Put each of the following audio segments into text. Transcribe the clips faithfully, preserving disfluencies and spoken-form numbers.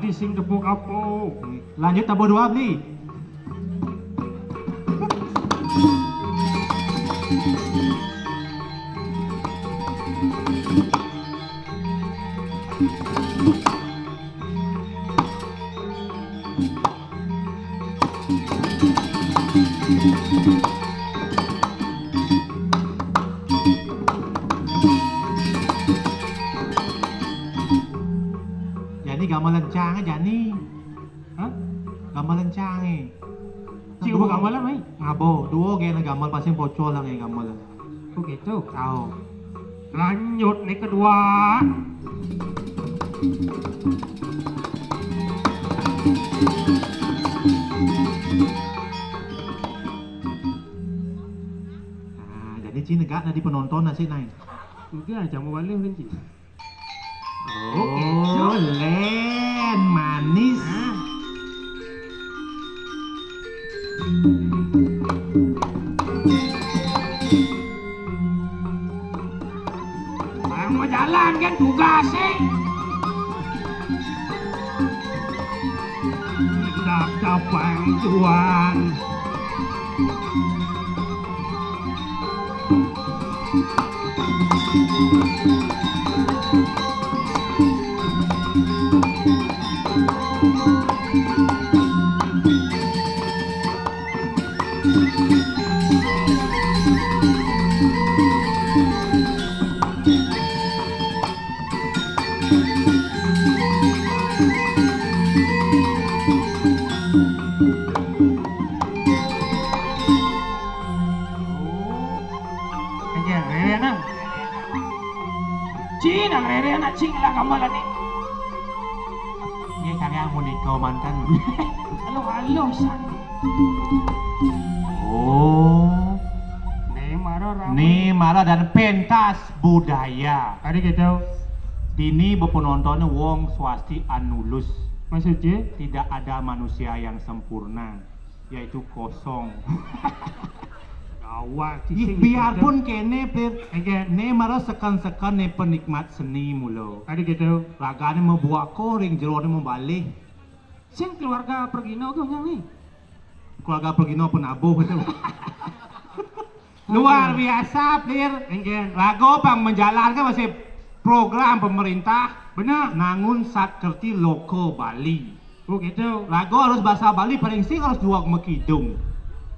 Di sing tepuk apa? Lanjut tabuh dua, Bli. Jani gamelan cang jani. Hah? Gamelan cang eh. Cik, apa gamelan, mai? Ngabo, duo gen gamelan pasti pocol lah gen gamelan. Oh gitu. Tahu. Lanjut nih kedua. Nah, jadi Ci negak nadi penonton nasi nai. Udah, jangan balik kan Ci. Oh, Len manis. Hah? Orang mau jalan kan tugas sih. Tidak ada bantuan. Aja rere nang. Cina rere anak cing lah gamelan ni. Ini karya Monica mantan. Halo, halo, san. Oh. Ni mara rame. Ni mara dan pentas budaya. Tadi kita. Dini bepenontonnya wong swasti anulus. Maksudnya? Tidak ada manusia yang sempurna, yaitu kosong. Gawat. Ih, biarpun kene, Plir. Engke. Ne mara seken-seken ne penikmat seni mula. Tadi gitu. Ragane mebuak ko ring jerone membalih. Sing keluarga Pergino ke nyang ni? Keluarga Pergino penabuh itu. Luar biasa, Plir. Engke. Lagu pang menjalankan masih program pemerintah. Benar. Nangun sat kerti loko Bali. Oh gitu. Lagu harus bahasa Bali, paling sing harus dua mekidung.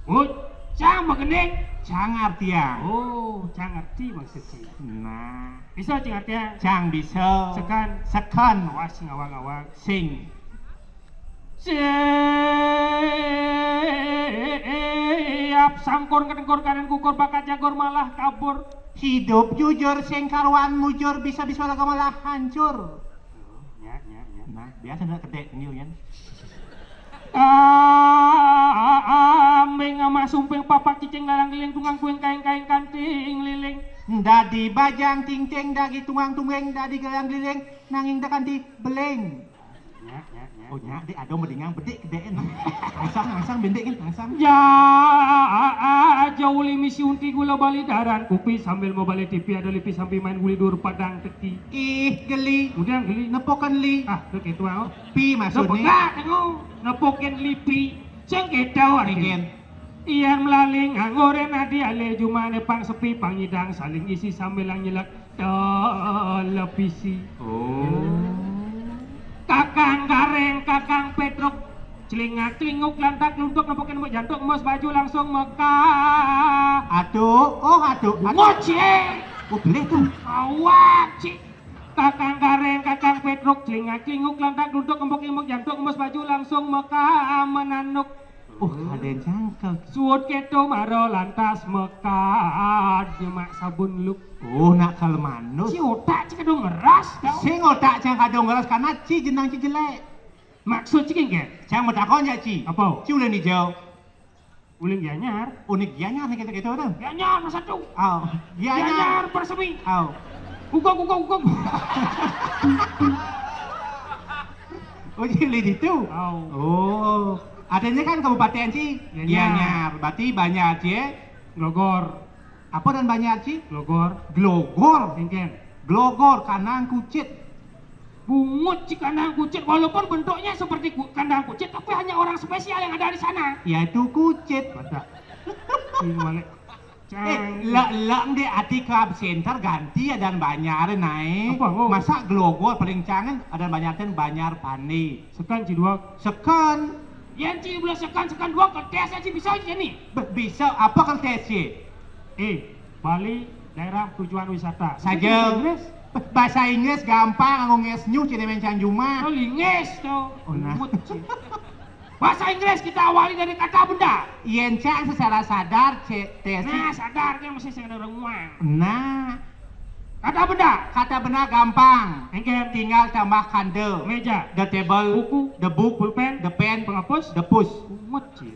Oh, cang magending. Cang artian. Oh, cang arti maksudnya. Nah. Bisa cang artian. Cang bisa. Sekan. Sekan. Awas sing awak-awak. Sing. Siap sangkur kedengkur kanen kukur bakat jagur malah kabur. Hidup jujur sing karuan mujur bisa-bisa laga malah hancur. Nya, nya, nya. Nah, biasa ndak kedek ngil kan. Ambing ama sumping papak cicing lalang liling tungang kuing kaing-kaing kanting liling. Dadi bajang tingting dadi tungang tunggeng dadi galang liling nanging dekan di beling. Nya, nya, nya. Oh, nya, dek, ada mendingan bedik kedek, nah. Langsang, langsang, bendek, kan, langsang. Ya, aja uli misi unti gula bali daran kupi sambil mau balik T V ada lipi sambil main guli dur padang teki. Ih, geli. Kemudian geli. Nepokan li. Ah, udah gitu, ah. Pi maksudnya. Nepokan, tengok. Nepokan lipi. Sing gitu, artinya. Mungkin. Iyan melaling anggoren adi ale jumane pang sepi pang nyidang saling isi sambil lang nyelak televisi. Oh. Kakang gareng, kakang petruk, celingak celinguk lantak luntuk nempukin mbok jantuk emos baju langsung mekah. Aduh, oh aduh, aduh. Ngoce. Oh, boleh tuh. Awak, cik. Kakang gareng, kakang petruk, celingak celinguk lantak luntuk nempukin mbok jantuk emos baju langsung mekah menanuk. Oh, kadén cangkel. Suud kéto mara lantas mekad nyemak sabun luk. Oh, nak kal manus. Si otak cik kadung ngeras tau. Sing otak cang kadung ngeras karena ci jenang ci jelek. Maksud cik engké? Cang mau takon ya ci. Apa? Ci ulin hijau. Ulin Gianyar. Unik Gianyar nih kita-kita tuh. Gianyar masa tu. Oh, Gianyar. Gianyar persemi. Oh. Guguk guguk guguk. Oh, ci ulin itu. Oh. Oh. Adanya kan kabupaten ci. Gianyar. Gianyar. Berarti banyak ci. Eh. Glogor. Apa dan banyak ci? Glogor. Glogor. Engkén. Glogor kandang kucit. Bungut cik kandang kucit, walaupun bentuknya seperti ku- kandang kucit, tapi hanya orang spesial yang ada di sana. Yaitu kucit. Badak. Ini balik. Eh, lak lak di ati ke absenter ganti ada banyak naik. Apa, oh? Masa Glogor paling cangen ada banyak ten banyak pani. Sekan Ciduak. Sekan. Yang ci belum sekan sekan dua kertas aja bisa aja nih. Be- bisa apa kertas ci? Eh, Bali daerah tujuan wisata. Saja. Inggris. Bahasa Inggris gampang, aku nges nyuh cini mencang juma. Oh, linges tuh. Oh, nah. Bungut, cik. Bahasa Inggris kita awali dari kata benda. Yen cang secara sadar cek tes. Nah, sadar kan mesti saya ada renguang. Nah, Kata benda. Kata benda gampang. Engkén. Tinggal tambah kanda. Meja. The table. Buku. The book. Pulpen. The pen. Penghapus. The push. Bungut, cik.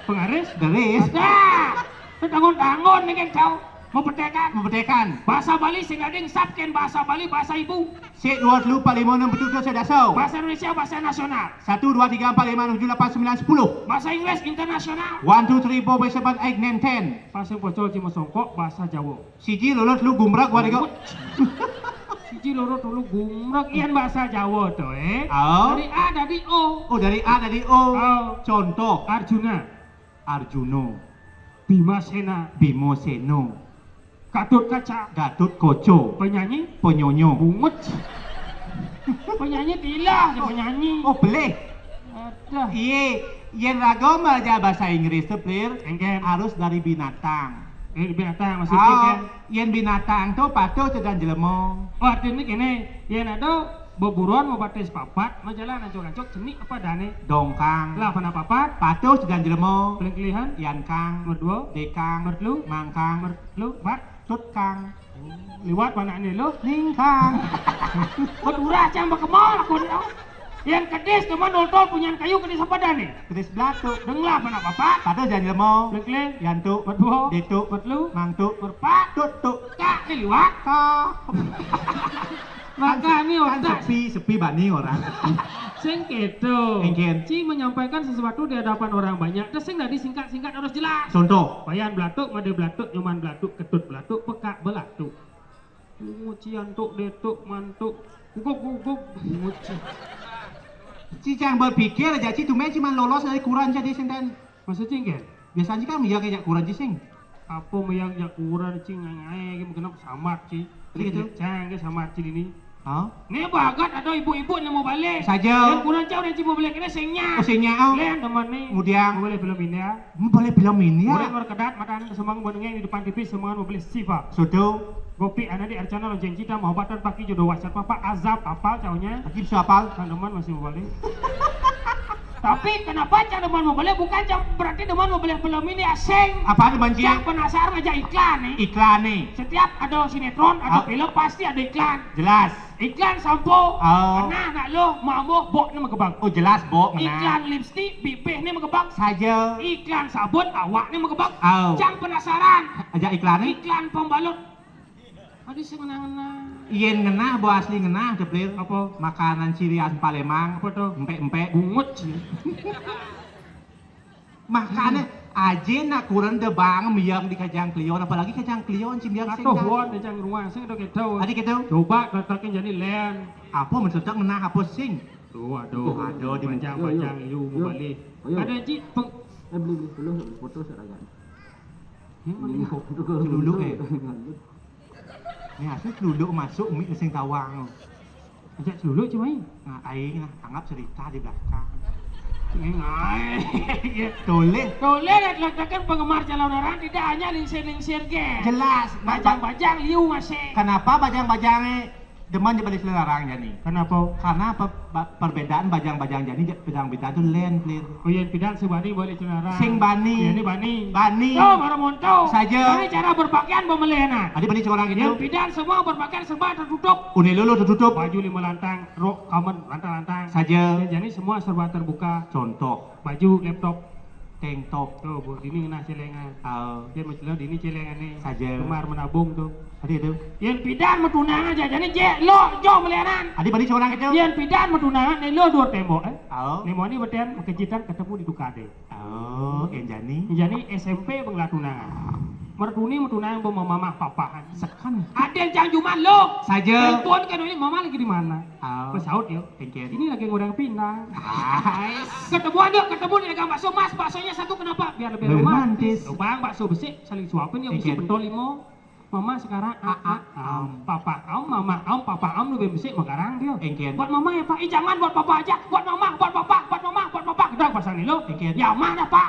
Pengaris. Garis. Dah. Tanggung-tanggung nih kan kau. Mempetekan. Mempetekan. Bahasa Bali sing ada yang sabken bahasa Bali bahasa ibu. Sik dua telu empat lima enam tujuh saya dasau. Bahasa Indonesia bahasa nasional. Satu dua tiga empat lima enam tujuh delapan sembilan sepuluh. Bahasa Inggris internasional. One two three four five six seven eight nine ten. Bahasa Pocol Cimosongkok bahasa Jawa. Siji lolo telu gumrak dua tiga. Siji loro telu gumrak ian bahasa Jawa to eh. Oh. Dari A dari O. Oh, dari A dari O. Oh. Contoh. Arjuna. Arjuno. Bimasena. Bimoseno. Gatotkaca. Gatotkoco. Penyanyi. Ponyonyo. Bungut. Penyanyi tilah aja penyanyi. Oh, belih. Aduh. Iye, yen raga belajar bahasa Inggris tuh, Plir, Engkén. Harus dari binatang. Ini binatang Ah, maksudnya kan. Yen binatang tuh patuh cedan jelema. Oh, artinya gini, yen ada beburon mau batis papat, mau jalan ancok-ancok, cenik apa dane? Dongkang. Lah, apa papat? Patuh cedan jelema. Paling kelihan. Yankang. Nomor dua. Dekang. Nomor telu. Mangkang. Nomor telu. Empat. Tutkang. Liwat mana ni lo? Ningkang. Beturah cang bakemol aku ni. Yang kedis teman noltol punyan kayu kedis apa dah ni? Kedis belatu. Denglah mana papat? Patuh cedan jelema. Paling kelihan. Yantuk. Nomor dua. Detuk. Nomor telu. Mangtuk. Nomor empat. Tutuk. Kak ni liwat. Kah. Maka ni Kan otak. Sepi, sepi bani orang. Sing keto. Engkén. Ci menyampaikan sesuatu di hadapan orang banyak, terus sing dadi singkat-singkat harus jelas. Contoh. Bayan belatuk, made belatuk, nyoman belatuk, ketut belatuk, pekak belatuk. Ngucian tuk, detuk, mantuk, guguk guguk. Nguci. Ci cang berpikir aja ci tumben ci man lolos dari kuran jadi senten. Maksud ci engkén? Biasanya kan iya kayak kuran ci sing. Apa meyang jak kuran ci ngangai, genep sambat ci. Iya, gitu. Cang ke sambat ci ini. Hah? Ni bagat ada ibu-ibu yang mau balik. Saja. Dan kuran cau dan ci mau balik ini singnya. Oh, singnya, oh. Lain teman ni. Kemudian. Boleh belum ini ya? Hmm, boleh film ini Boleh ya. Merkedat makan semang benengeng di depan T V semang mau beli siva. Sudah. Kopi anak di Arcana lonceng cinta mau obat dan paki jodoh wasiat papa azab apal caunya. Lagi bisa apal. Kan teman masih mau balik. Tapi kenapa cang teman mau balik? Bukan cang berarti teman mau balik film ini asing. Apa teman ci? Cang penasaran aja iklan nih. Iklan nih. Setiap ada sinetron, ada Ah. film pasti ada iklan. Jelas. Iklan sampo. Oh. Nah, nak lo, mamo, bok ni megebang. Oh, jelas, Bok. Nah. Iklan lipstick, bibih ni megebang. Saja. Iklan sabun, awak ni megebang. Oh. Cang penasaran. Aja iklan nih. Iklan pembalut. Aduh, saya ngena-ngena. Yen ngenah, Bo, asli ngenah, Deplir. Apa? Makanan ciri khas Palembang. Apa tuh? Empek-empek. Bungut sih. Makanya aja nak kuran de bang meyang di kacang klion, apalagi kacang klion ci meyang sing Atuh, dah. Won, cang ruang, sing udah keto. Tadi gitu. Coba katakan jadi len. Apa maksudnya ngenah apa sing? Tuh, aduh. Oh, ada di Panjang, Yo, yo. panjang, liu, Yo. balik. Yo. Ada ci peng. Eh, beli, beli, beli, beli foto seragan. Hmm, Beli ini foto Dulu, eh. Seragan. Ini asli dulu masuk mi sing tawang. Ajak dulu cuma ini. Nah, aing nah tanggap cerita di belakang. Ngai. Toleh. Toleh nak letakkan penggemar calon orang tidak hanya lingsir-lingsir ke. Jelas. Nah, Bajang-bajang liu masih. Kenapa bajang-bajangnya Demen ja beli celana larang jani. Kenapa? Karena apa? Ba-, perbedaan bajang-bajang jani, ja-, bajang-bajang tu lain, Plir. Oh, yén pidan sing bani beli celana larang. Sing bani. Yén bani. Bani. Tuh, mara monto. Saja. Ini cara berpakaian pemilihan. Adi bani seorang itu. Yén pidan semua berpakaian serba tertutup. Uni lulu tertutup. Baju lima lantang, rok kamen lantang-lantang. Saja. Yén jani semua serba terbuka. Contoh. Baju, laptop. Tank top. Tuh, Bu, dini ngenah celengan. Oh. Yén macelana dini celengané. Saja. Gemar menabung tuh. Adi itu. Yén pidan matunangan jajani jé lo jo melianan. Adi bani seorang itu. Yén pidan matunangan né lo dua tembok, eh. Oh. Né moni beten makejitan ketemu di tukadé. Oh, yén jani. Jani S M P bang lah tunangan. Mertuni matunangan ba mamah papahan. Seken. Adén jang juman lo. Saja. Telepon kan ini mama lagi di mana? Oh. Pesaut yo. Engken. Ini lagi ngoreng pindang. Hai. Ketemuan yuk, ketemu di dagang bakso, Mas. Baksonya satu kenapa? Biar lebih romantis. Romantis. Tuh, Bang, bakso besik saling suapin yuk, bisi pentol limo. Mama sekarang a, a, am. Papa am, mama am, papa am lebih besik magarang dia. Engken. Buat mama ya, Pak. Ih, jangan buat papa aja. Buat mama, buat papa, buat mama, buat papa. Gedang pasang ni lo. Engken. Ya, mah dah, Pak.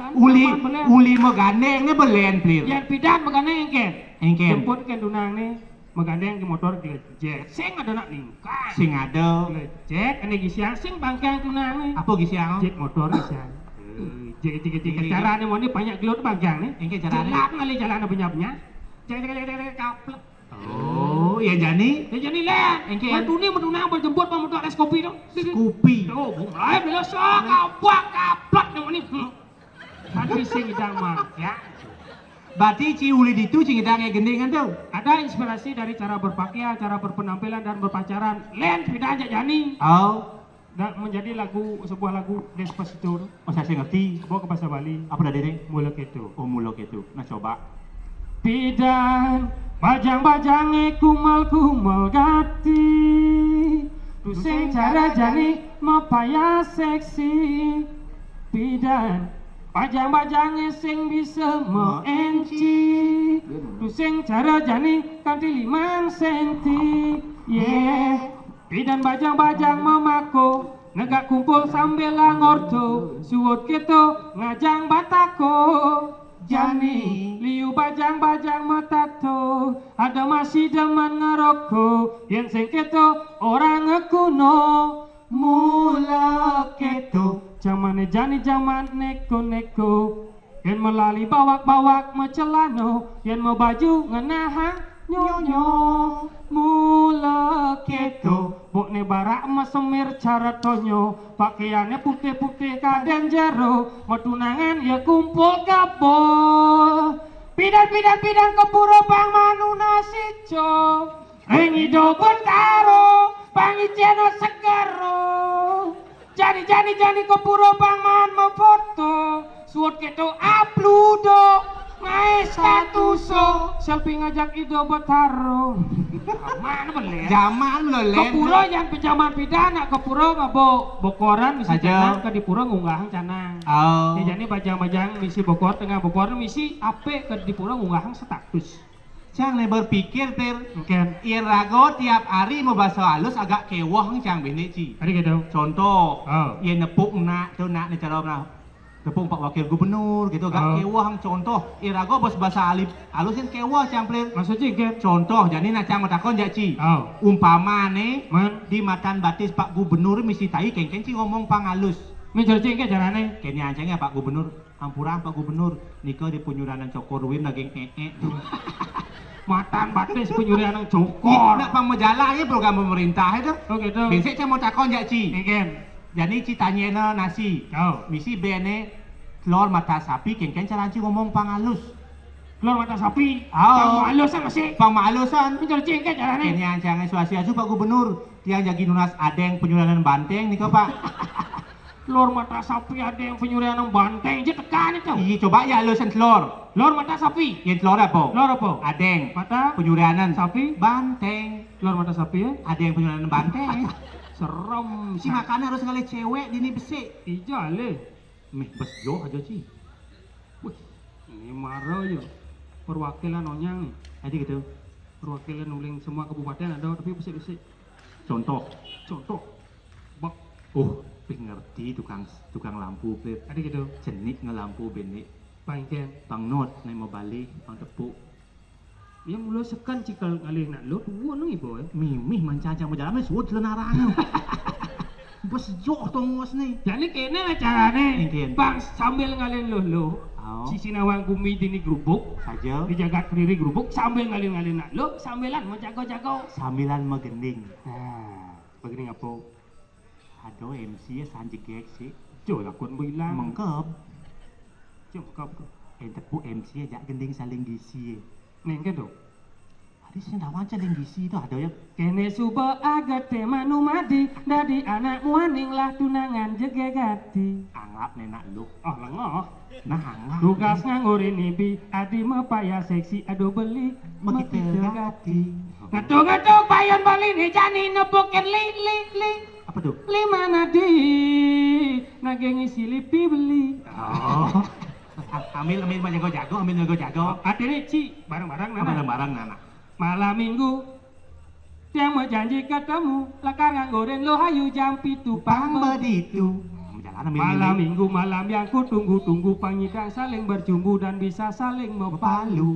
Kan? Uli, uli magandeng ni belen, Plir. Yén pidan magandeng engken. Engken. Jemput kan tunang ni. Magandeng ke motor diejek. Sing ada nak ningkang. Sing ada. Diejek, ane gisian sing bangkang tunang ni. Apa gisian? Jek motor gisian. Eh, jek, jek, jek, jek. Carane moni banyak gelut bangkang ni. Engke carane. Jelap ngali jalan benya-benya. Jek, jek, jek, jek, jek, kaplek. Oh, ya jani. Ya jani lah. Engke. Mentuni menunang berjemput pemuda es kopi tu. Kopi. Oh, mulai bila sok kabak kaplek ni moni. Hmm. Tapi sing idang mah, ya. Berarti ci uli ditu ci ngidang gendingan tu. Ada inspirasi dari cara berpakaian, cara berpenampilan dan berpacaran. Len pidan ja jani. Oh. Dan menjadi lagu, sebuah lagu Despacito. Oh, saya sih ngerti. Bawa ke bahasa Bali. Apa tadi ni? Mula keto. Oh, mula keto. Nah, coba. Pidan bajang-bajangé kumal-kumal gati. Tusing cara jani mapaya seksi. Pidan bajang-bajangé sing bisa meenci. Tusing cara jani kanti limang senti. Yeah. Pidan bajang-bajang mamako, negak kumpul sambil langorto, suut keto ngajang batako. Jani liu bajang-bajang matato, ada masih demen ngeroko, yén sing keto orang ngekuno. Mula keto, jamane jani jaman neko-neko. Yén melali bawak-bawak macelano, yén mabaju ngenahang nyonyo. Mula keto, bokne barak masemir cara tonyo, pakaianne putih-putih kaden jero, matunangan ya kumpul kebo. Pidan, pidan, pidan kepuro bang manuna sico. Ring Ido Betaro, pangiceno segero. Jani, jani, jani kepuro bang man mafoto. Suut keto apludo. Ngae statuso. Selfie ngajak Ido Betaro. Mana belen? Jaman lo, Len. Kepuro yang pejaman pidan, nak kepuro ngabo bokoran misi canang, ke dipuro ngunggahang canang. Oh. Ya, jani bajang-bajang misi bokor, tengah bokor misi ape ke dipuro ngunggahang status. Cang ne berpikir, Pir. Engken. Yen rago tiap hari mau bahasa halus agak kewah cang bini ci. Ada gitu. Contoh, oh. Yen nepuk nak tu nak ne cara nah. Nepuk Pak Wakil Gubernur gitu agak oh. Kewah contoh. Yen rago bos bahasa alip halus yen kewah cang, Pir. Maksudnya engken. Contoh, jadi nak cang matakon jak ci. Oh. Umpama ne man. Di matan batis Pak Gubernur misi tai kengken ci ngomong pang halus. Min cara ci engken carane. Kene ancenge Pak Gubernur. Ampura Pak Gubernur, nika di penyurianan cokor win daging ee. Matan batis penyurianan cokor. Nak pang majalah ye program pemerintah itu. Oh gitu. Besok saya mau takon jak ci. Engken. Jadi ci tanyena nasi. Oh. Misi bene telur mata sapi kengken cara ci ngomong pangalus. Telur mata sapi. Oh. Pangalusan masih. Pangalusan. Min cara ci engken carane. Kene ancang suasi asu Pak Gubernur. Tiang jagi nunas adeng penyurianan banteng nika Pak. Telur mata sapi adeng penyurianan banteng je tekan itu. Iya, coba ya halusan telur. Telur mata sapi. Yen telur apa? Telur apa? Adeng. Mata? Penyurianan. Sapi? Banteng. Telur mata sapi ya? Adeng penyurianan banteng. Serem. Si makan harus ngalih cewek dini besik. Ija le. Meh bes joh aja ci. Wih, ini mara ya. Perwakilan onyang nih. Ada gitu. Perwakilan uling semua kabupaten ada tapi besik-besik. Contoh. Contoh. Bak. Oh, ping ngerti tukang tukang lampu, Pip. Ada gitu. Cenik ngelampu benik. Pangken. Pang not naik mau balik, pang tepuk. Ya mula seken cikel ngalih nak luh, tuwuh nang iba, eh. Mimih mancancang majalan wis suud lenarang. Bes joh tongos nih. Jane kene lah carane. Engken. Bang sambil ngalih luh-luh. Oh. Sisi nawang bumi dini grubuk. Saja. Di jagat kediri grubuk sambil ngalih-ngalih nak luh, sambilan majago-jago. Sambilan magending. Nah, begini apa? Aduh, M C ya sanjegek sih. Jo lakon bilang. Mengkep. Jo mengkep. Entek bu M C ya jak gending saling gisi. Neng kan tuh. Hari sing lawan saling gisi itu ada ya. Kene suba agete manumadi, dadi anak muaning lah tunangan jegegati. Anggap nenak lu. Oh, lengoh. Nah, anggap. Tugas nganggur ini bi, adi mepaya seksi, aduh beli, Mekita mekita gati. Ngetuk-ngetuk payun beli ni jani nepukin li, li, li. Apa tuh? Lima nadi, nage ngisi lipi beli. Oh. Ambil, ambil majago-jago, ambil jago-jago. Atene ci, bareng-bareng nana. Bareng-bareng nana. Malam minggu, tiang mau janji ketemu, lekar nganggurin lo hayu jam pitu Pang pang beditu. Jalan ambil Malam minggu malam yang ku tunggu-tunggu, pangidang saling bercumbu dan bisa saling mepalu. Palu.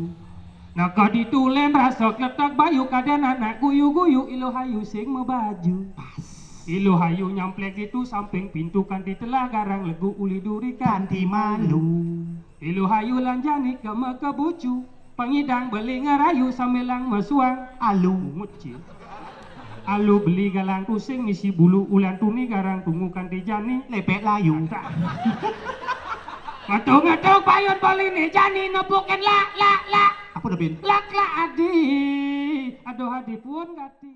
Naka ditulen rasa kletak bayu, kaden anak guyu-guyu, ilo hayu sing mebaju. Pas. Ilo hayu nyamplek ditu samping pintu, kanti telah garang legu uli duri Kanti malu. Ilo hayu lanjani ke meke bucu, pangidang beli ngerayu sambilang mesuang. Alu. Ungut cil. Alu beli galang tusing misi bulu, ulan tuni garang tungu kanti jani. Lepek layu. Ngetuk-ngetuk payun beli ni jani nepukin lak, lak, lak. Apa tuh, Bin? Lak, lak adi. Aduh adi pun gati.